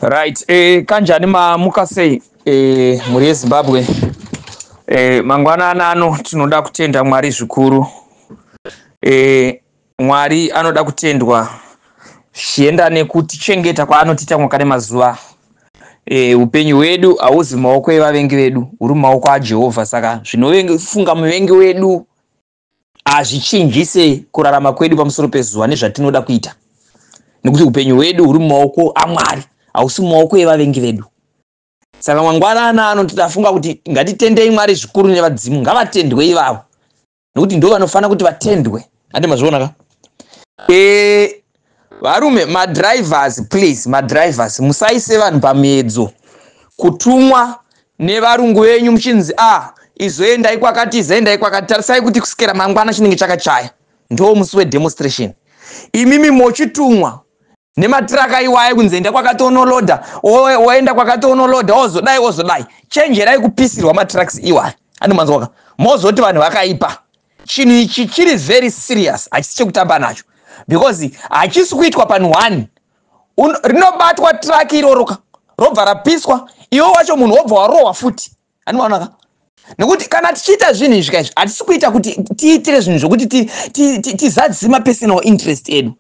Right, kanjani, mamuka sei, mhuri yeZimbabwe? Mangwanani ano tinoda kutenda Mwari zvikuru. Mwari anoda kutendwa zvichienda nekutichengeta kwaanotiita mwaka nemazuva. Upenyu hwedu hauzi mumaoko evavengi vedu, huri mumaoko aJehovha. Saka zvinofunga muvengi wedu hazvichinjise kurarama kwedu pamusoro pezuva nezvatinoda kuita, nekuti upenyu hwedu huri mumaoko aMwari, hausi mumaoko evavengi vedu. Saka mangwanana ano titafunga kuti ngatitendei Mwari zvikuru nevadzimu, ngavatendwe ivavo, nekuti ndo vanofanira kuti vatendwe. Handi mazviona ka? Varume, madrivers, please, madrivers, musaise vanhu pamiedzo kutumwa nevarungu venyu muchinzi a izoendai kwakati, izoendai kwakati. Tarisai kuti kusvikira mangwana chinenge chakachaya, ndo musi wedemonstration. Imimi mochitumwa nematiraka iwayo kunzi enda kwakati onolodha, woenda kwakati onolodha, wozodai, wozodai. Chenjerai kupisirwa matrucks iwayo. Andimanzwaka? Mozoti vanhu vakaipa. Chinhu ichi chiri very serious, hachisi chekutamba nacho, because hachisi kuitwa panhu one. Rinobatwa truck iroroka, robva rapiswa, iwe wacho munhu wobva warohwa futi. Handimaonaka? Nekuti kana tichiita zvinhu izvi kaizvi, hatisi kuita kuti tiitire zvinhu zvokuti tizadzise mapersonal interest edu.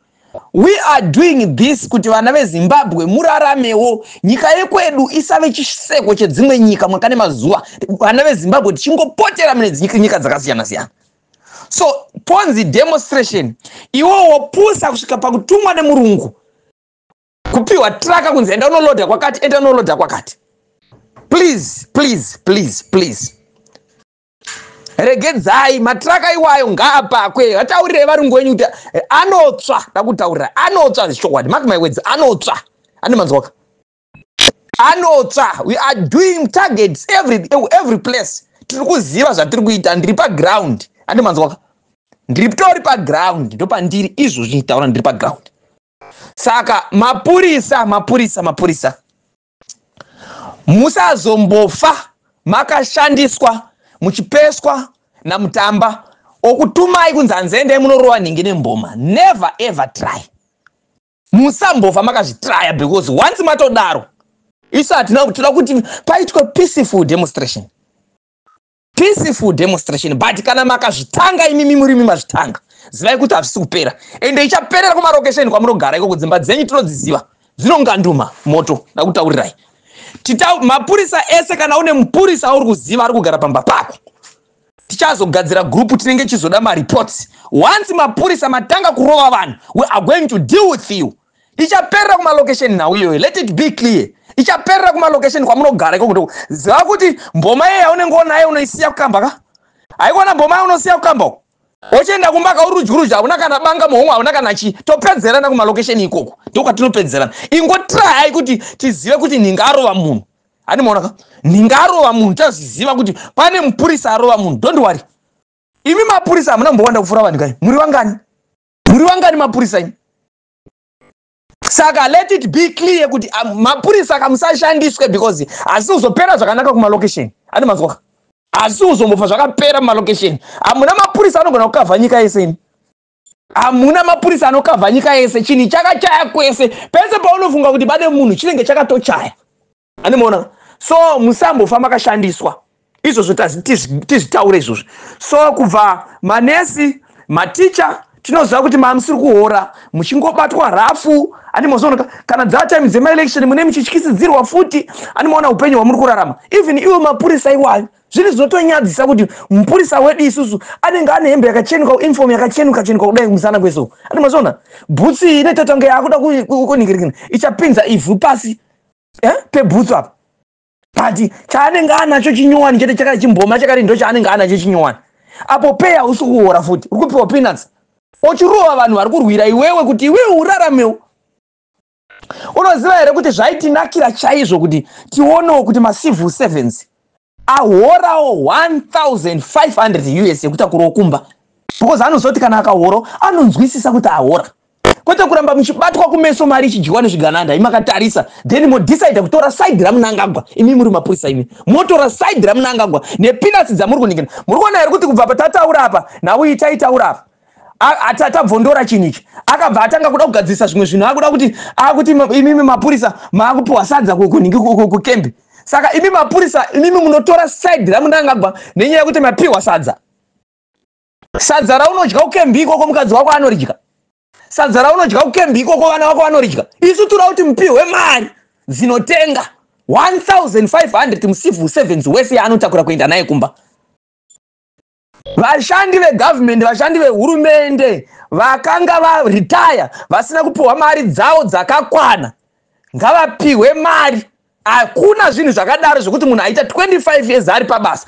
We are doing this kuti vana veZimbabwe muraramewo, nyika yekwedu isave chiseko chedzimwe nyika mwaka nemazuva, vana veZimbabwe tichingopotera mune nyika dzakasiyana siyana. So ponzi demonstration, iwo wopusa kusvika pakutumwa nemurungu, kupiwa traka kunzi enda unolodha kwakati, enda unolodha kwakati. Please, please, please, please, regedzai matraka iwayo, ngaapakwe. Vataurirei varungu venyu kuti anotsva. Ndakutaurira, anotsva zvechokwadi. Mark my words, anotsva. Ane manzwaka? Anotsva. We are doing targets every place. Tiri kuziva zvatiri kuita. Ndiri paground. Ande manzwaka? Ndiri tori paground, ndopandiri izvozvi nditaura, ndiri paground. Saka mapurisa, mapurisa, mapurisa, musazombofa makashandiswa muchipeswa namutamba okutumai kunzi hanzi munorova nhingi nemboma. Never ever try. Musambofa makazvitraya, because once matodaro, isu hatina. Toda kuti paitwe peaceful demonstration, peaceful demonstration. But kana makazvitanga imimi, murimi mazvitanga, zivai kuti hazvisi kupera, ende ichaperera kumarokesheni kwamunogara ikoko. Dzimba dzenyu tinodziziva, dzinonganduma moto. Ndakutaurirai, mapurisa ese, kana une mupurisa auri kuziva ari kugara pamba pako, tichazogadzira group tinenge chizoda mareports. Once mapurisa matanga kurova vanhu, we are going to deal with you. Ichaperera kumalocation nhau iyoyo, let it be clear. Ichaperera kumalocation kwamunogara ikoko. Ziva kuti mboma iye yaunenge unayo unoisiya kukamba ka. Haikona mboma unosiya kukamba uko, ochienda kumba kaurudyi rudyi, hauna kana banga muhomwe, hauna kana chii. Topedzerana kumalocation ikoko, ndokwatinopedzerana. Ingotrayai kuti tizive kuti nhinga arova munhu. Hani maona ka? Nhinga arova munhu, tazviziva kuti pane mupurisa arova munhu. Don't worry, imi mapurisa hamuna mbowanda kupfuura vanhu kai. Muri vangani? Muri vangani mapurisa imi? Saka let it be clear kuti mapurisa kamusashandiswe, because hasi kuzopera zvakanaka kumalocation. Ani manzwaka? Hasi kuzombofa zvakapera mumalokesheni. Hamuna mapurisa anogona kukavha nyika yese imi. Hamuna mapurisa anokavha nyika yese. Chinhu chakachaya kwese. Pese paunofunga kuti pane munhu, chinenge chakatochaya. Andimaona? So musambofa makashandiswa. Izvozvo tizvitaure izvozvo. So kubva manesi, maticha, tinoziva kuti mamusiri kuhora, muchingobatwa rafu. Andimozoonaka kana dzatime dzemaelection mune muchityisidzirwa futi. Andimaona upenyu hwamuri kurarama? Even iwo mapurisa iwayo, zvinhu zvinotonyadzisa kuti mupurisa wedu isusu anenge ane hembe yakachenuka, uniform yakachenuka chenuka kudai kumusana kwese uku. Andimazoona bhutsi inoita tange yakuda kuningirikina, ichapinza ivhu pasi pebhutsu apa, but chaanenge anacho chinyowani chete, chakati chimboma chakati, ndo chaanenge anacho chinyowani. Apo pay hausi kuhora futi, uri kupiwa peanuts, ochirova vanhu vari kurwira iwewe kuti iwewe uraramewo. Unoziva here kuti zvaitinakira chaizvo kuti tionewo kuti macivil servants ahorawo 1500 US yekutakurawo kumba? Because anozoti kana akahora, anonzwisisa kuti ahora, kwete kuramba muchibatwa kumeso, mari ichidyiwa nezvigananda imakatarisa. Then modecida kutora side raMunangagwa. Imi muri mapurisa imi, motora side raMunangagwa nepeanuts dzamuri kuningira. Muri kuona here kuti kubva patataura apa, nhau iyi taitaura apa, Tabvondora chinhu ichi, akabva atanga kuda kugadzirisa zvimwe zvinhu. Akuda kuti, akuti imimi mapurisa maakupiwa sadza kukembi. Saka imi mapurisa, imimi munotora side raMnangagwa nenyaya yekuti mapiwa sadza. Sadza raunodya kukembi ikoko, mukadzi wako anoridya. Sadza raunodya kukembi ikoko, vana vako vanoridya. Isu toda kuti mupihwe mari dzinotenga 1500 mucivil servants wese yaanotakura kuenda naye kumba. Vashandi vegavhumendi, vashandi vehurumende vakanga varitaya vasina kupiwa mari dzavo dzakakwana, ngavapihwe mari. Hakuna zvinhu zvakadaro zvekuti munhu aita 25 years ari pabasa,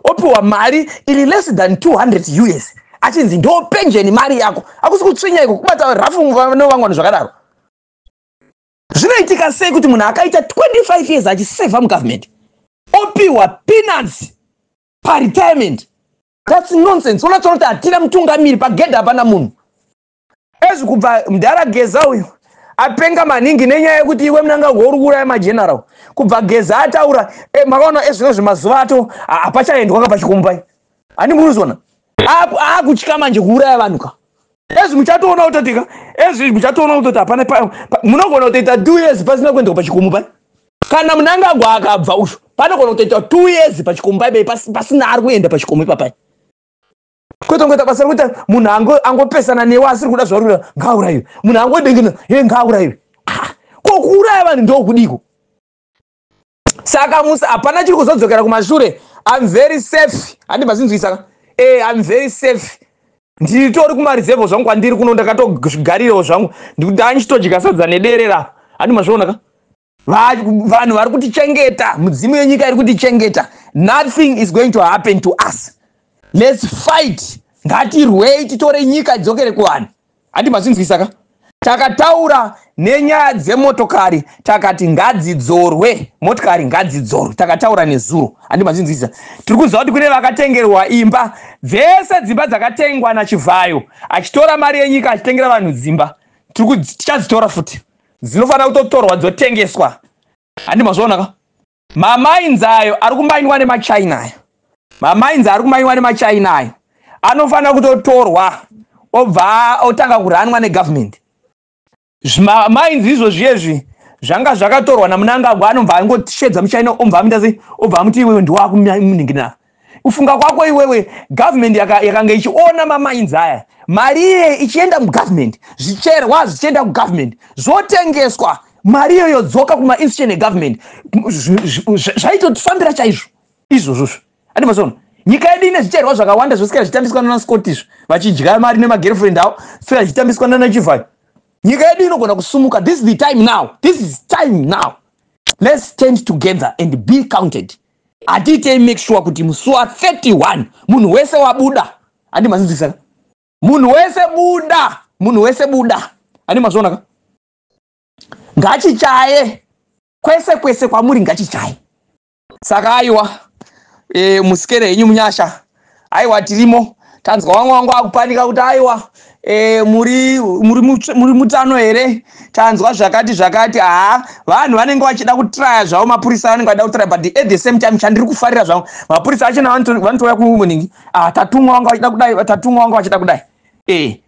opiwa mari iri less than 200 US, achinzi ndo penjeni mari yako. Hakusi kutsvinya iko, kubata rafu nevamwe vanhu zvakadaro? Zvinoitika sei kuti munhu akaita 25 years achisevha mugovernment opiwa peanuts paretirement? That's nonsense. Unotoona kuti hatina mutungamiri pagedha, hapana munhu. Ezvi kubva mudhara Geza uyu apenga maningi nenyaya yekuti iwe Mnangagwa uri kuuraya mageneral. Kubva Geza ataura, makaona ezvino zvemazuva ato hapachaendwa ka pachikomo. Handi muri akutya manje kuuraya vanhu ka. Ezvi muchatoona kutotika, ezvi muchatoona kutoti hapana, munogona kutoita 2 years pasina kuendwa pachikomo pai. Kana Mnangagwa akabva usho, panogona kutoita 2 years pachikomo pai pasina ari kuenda pachikomo ipapai. Kwete ngoita basa rekuti munhu angopesana newe, asiri kuda zvauri kuda, ngaaurayiwe. Munhu angodengena he, ngaaurayiwe. Ah, ko kuuraya vanhu ndokudiko? Saka musa, hapana chiri kuzodzokera kumashure. I'm very safe. Handi mazinzwisa? I'm very safe. Ndiritori kumareserve zvangu kwandiri kuno, ndakatogarirawo zvangu, ndanchitodya sadza nederera. Handi mazviona ka? Vanhu vari kutichengeta, mudzimu yenyika iri kutichengeta. Nothing is going to happen to us. Let's fight. Ngatirwei, titore nyika, idzokere kuvanhu. Handi mazvinzwisa ka? Takataura nenyaya dzemotokari, takati ngadzidzorwe motokari, ngadzidzorwe. Takataura nezuro. Handi mazvinzwisa? Tiri kuziva kuti kune vakatengerwa imba dzese, dzimba dzakatengwa naChivhayo achitora mari yenyika achitengera vanhu dzimba. Tichadzitora futi, dzinofanira kutotorwa dzotengeswa. Handi mazviona ka? Mamines ayo ari kumainwa nemachina ayo, mamines ari kumainwa nemachina ayo anofanira kutotorwa, obva otanga kuranwa negovernment. Mines izvo zviyezvi zvanga zvakatorwa naMnangagwa, anobva angoshedza muchina, obva amuita sei, obva amuti iwewe ndiwakumuningina kufunga kwako iwewe. Government yakanga ichiona mamines aya, mari iye ichienda mugovernment, zvicherwa zvichienda kugovernment, zvotengeswa, mari iyoyo dzoka kumainstitution egovernment, zvaitotifambira chaizvo izvozvozvo. Andi mazona, nyika yedu ine zvicherwa zvakawanda zvoswera zvichitambiswa nana Scott izvo, vachidya mari nemagirlfriend avo, swera zvichitambiswa nanaChivhayo. Nyika yedu inogona kusumuka. This is the time now. This is time now. Let's stand together and be counted. Hatiitei make sure kuti musi wa31 munhu wese wabuda. Handi mazinzwisaka? Munhu wese buda, munhu wese buda. Handi mazviona ka? Ngachichaye kwese kwese kwamuri, ngachichaye. Saka aiwa, musikere henyu munyasha. Aiwa, tirimo. Tanzwa vamwe vangu akupanika kuti aiwa, muri mutano here? Tanzwa zvakati zvakati. Haa, vanhu vanenge vachida kutraya zvavo, mapurisa vanenge vachida kutraya, but at the same time chandiri kufarira zvavo, mapurisa achona vanotouya kumuningi, ah, tatumwa, vanga vachida kudai, tatumwa, vanga vachida kudai.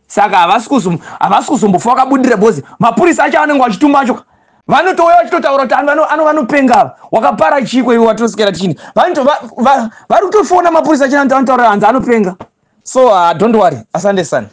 Saka havasi kuzombofa vakabudira, because mapurisa acho anenge vachituma acho vanotouya vachitotaura kuti ano vanopenga ava, wakapara chiko iwe, watoswera tichini. Vari kutofona mapurisa achina, vanotaura hanzi anopenga. So don't worry. Asante sana.